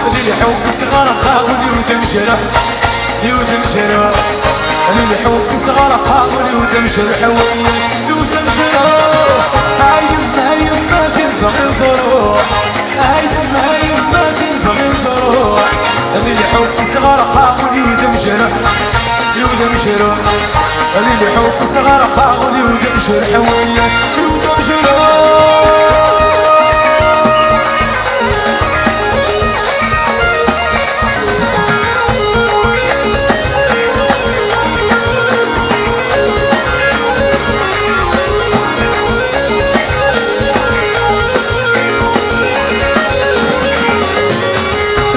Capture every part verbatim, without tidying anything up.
Di lḥubb ṣṣɣer xaɣ ul-iw d amejruḥ, ul-iw d amejruḥ. Di lḥubb ṣṣɣer xaɣ ul-iw d amejruḥ, ul-iw d amejruḥ. A yemma, a yemma, tin bɣiɣ truḥ. A yemma, a yemma, tin bɣiɣ truḥ. Di lḥubb ṣṣɣer xaɣ ul-iw d amejruḥ, ul-iw d amejruḥ. Di lḥubb ṣṣɣer xaɣ ul-iw d amejruḥ, ul-iw d amejruḥ.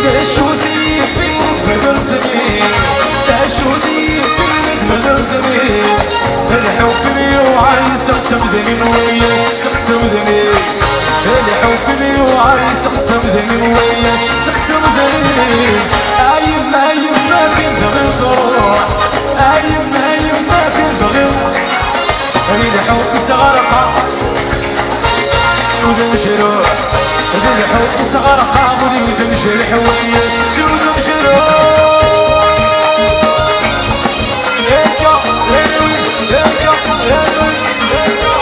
D acu d-yewwin tebder zmi? D acu d-yewwin tebder zmi? Lḥubb mi yuɛer yesseqsam d min wiyi, seqsam d min. Lḥubb mi yuɛer yesseqsam d min wiyi, seqsam d min. A yemma, a yemma, tin bɣiɣ truḥ. A yemma, a yemma, tin bɣiɣ. Di lḥubb sɣerqeɣ ul d amejruḥ. Di lḥubb sɣerqeɣ ul d amejruḥ, ul d amejruḥ. Akka, akka, akka, akka.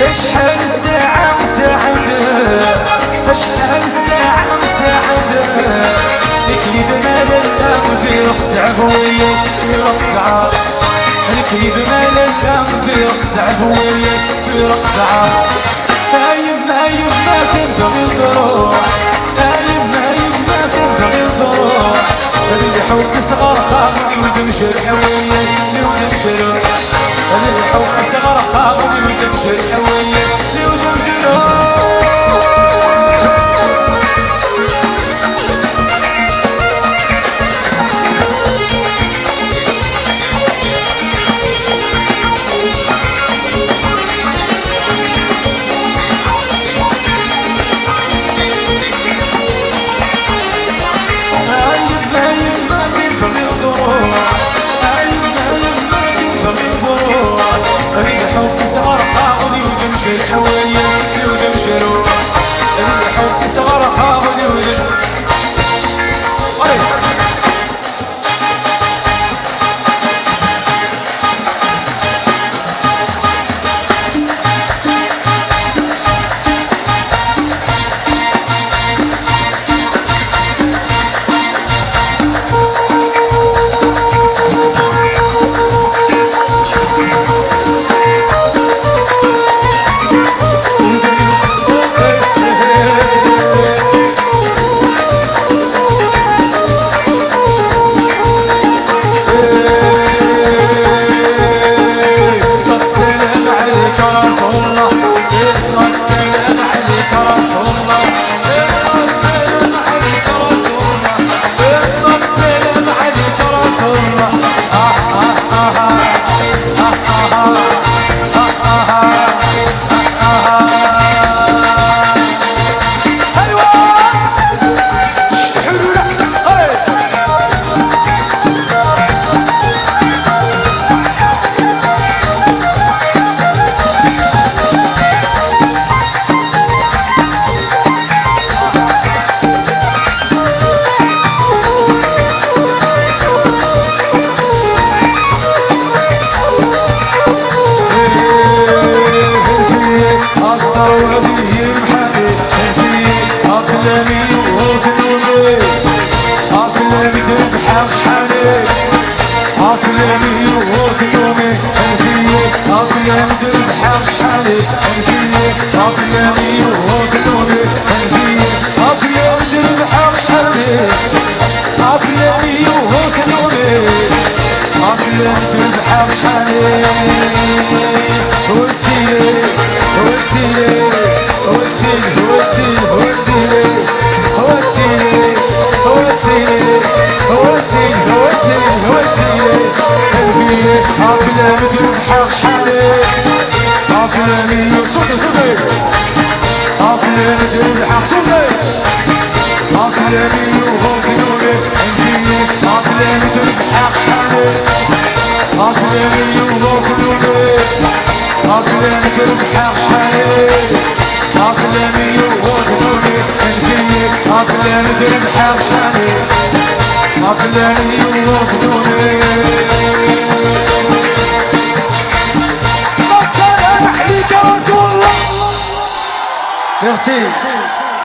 Acḥal ssaɛa ssaɛa, acḥal ssaɛa ssaɛa, nekk yid-m a lalla fi leqseɛ, fi leqseɛ, nekk yid-m a lalla fi leqseɛ, fi leqseɛ. A yemma, a yemma, tin bɣiɣ truḥ. A yemma, a yemma, tin bɣiɣ truḥ. Di lḥubb sɣerqeɣ ul d amejruḥ, ul d amejruḥ. Di lḥubb sɣerqeɣ ul d amejruḥ, ul d amejruḥ. Merci.